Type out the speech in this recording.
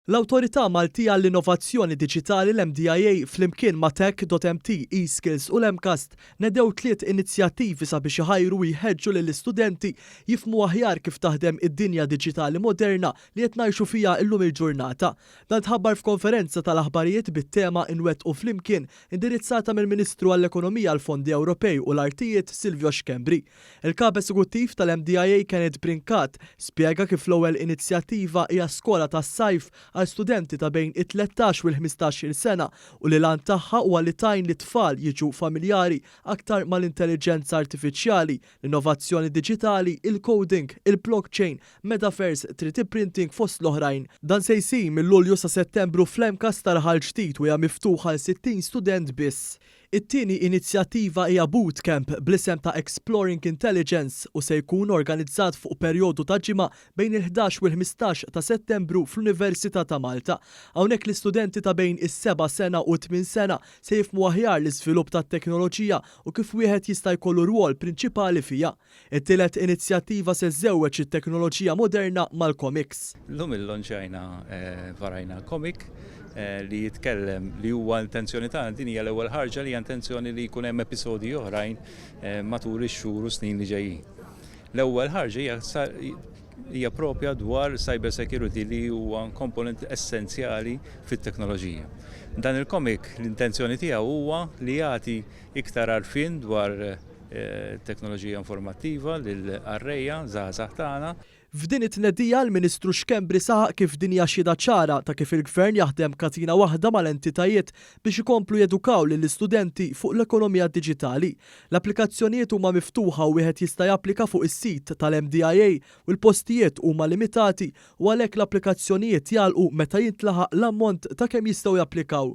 L-Awtorità Maltija għall-Innovazzjoni Diġitali, l-MDIA, flimkien ma' Tech.mt, eSkills u l-MCAST nedew tliet inizjattivi sabiex iħajru u jħeġġu lill-istudenti jifhmu aħjar kif taħdem id-dinja diġitali moderna li qed ngħixu fiha llum il-ġurnata. Dan tħabbar f'konferenza tal-aħbarijiet bit-tema Inwettqu Flimkien indirizzata mill-Ministru għall-Ekonomija, l-Fondi Ewropej u l-Artijiet Silvio Schembri. Il-Kap Esekuttiv tal-MDIA Kenneth Brincat spjega kif l-ewwel inizjattiva hija skola tas-sajf għal studenti ta' bejn it-13 u l-15-il sena u li l-għan tagħha huwa li tgħin lit-tfal jiġu familjari aktar mal-intelliġenza artifiċjali, l-innovazzjoni diġitali, il-coding, il-blockchain, metaverse, 3D printing fost l-oħrajn. Dan se jsir minn Lulju sa Settembru fl-MCAST ta' Raħal Ġdid u hija miftuħ għal 60 student biss. It-tieni inizjattiva hija bootcamp bl-isem ta' Exploring Intelligence u se jkun organizzat fuq perjodu ta' ġimgħa bejn il-11 u l-15 ta' Settembru fl-Università ta' Malta. Hawnhekk l-istudenti ta' bejn is-seba' sena u t-tmien sena se jifhmu aħjar l-iżvilupp tat-teknoloġija u kif wieħed jista' jkollu rwol prinċipali fiha. It-tielet inizjattiva se żżewweġ it-teknoloġija moderna mal-komiks. Illum illonċjajna varajna comic li jitkellem li huwa intenzjoni tagħna din hija l-ewwel ħarġa li hija intenzjoni li jkun hemm episodji oħrajn matul ix-xhur u snin li ġejjin. L-ewwel ħarġa hija hija propja dwar cyber security li huwa komponent essenzjali fit-teknoloġija. Dan il-comic l-intenzjoni tiegħu huwa li jagħti iktar għarfien dwar teknoloġija informattiva lil qarrejja żgħażagħ tagħna. F'din it-tnedija l-Ministru Schembri saħaq kif din hija xhieda ċara ta' kif il-Gvern jaħdem katina waħda mal-entitajiet biex ikomplu jedukaw lill-istudenti fuq l-ekonomija diġitali. L-applikazzjonijiet huma miftuħa u wieħed jista' japplika fuq is-sit tal-MDIA u l-postijiet huma limitati u għalhekk l-applikazzjonijiet jagħlqu meta jintlaħaq l-ammont ta' kemm jistgħu japplikaw.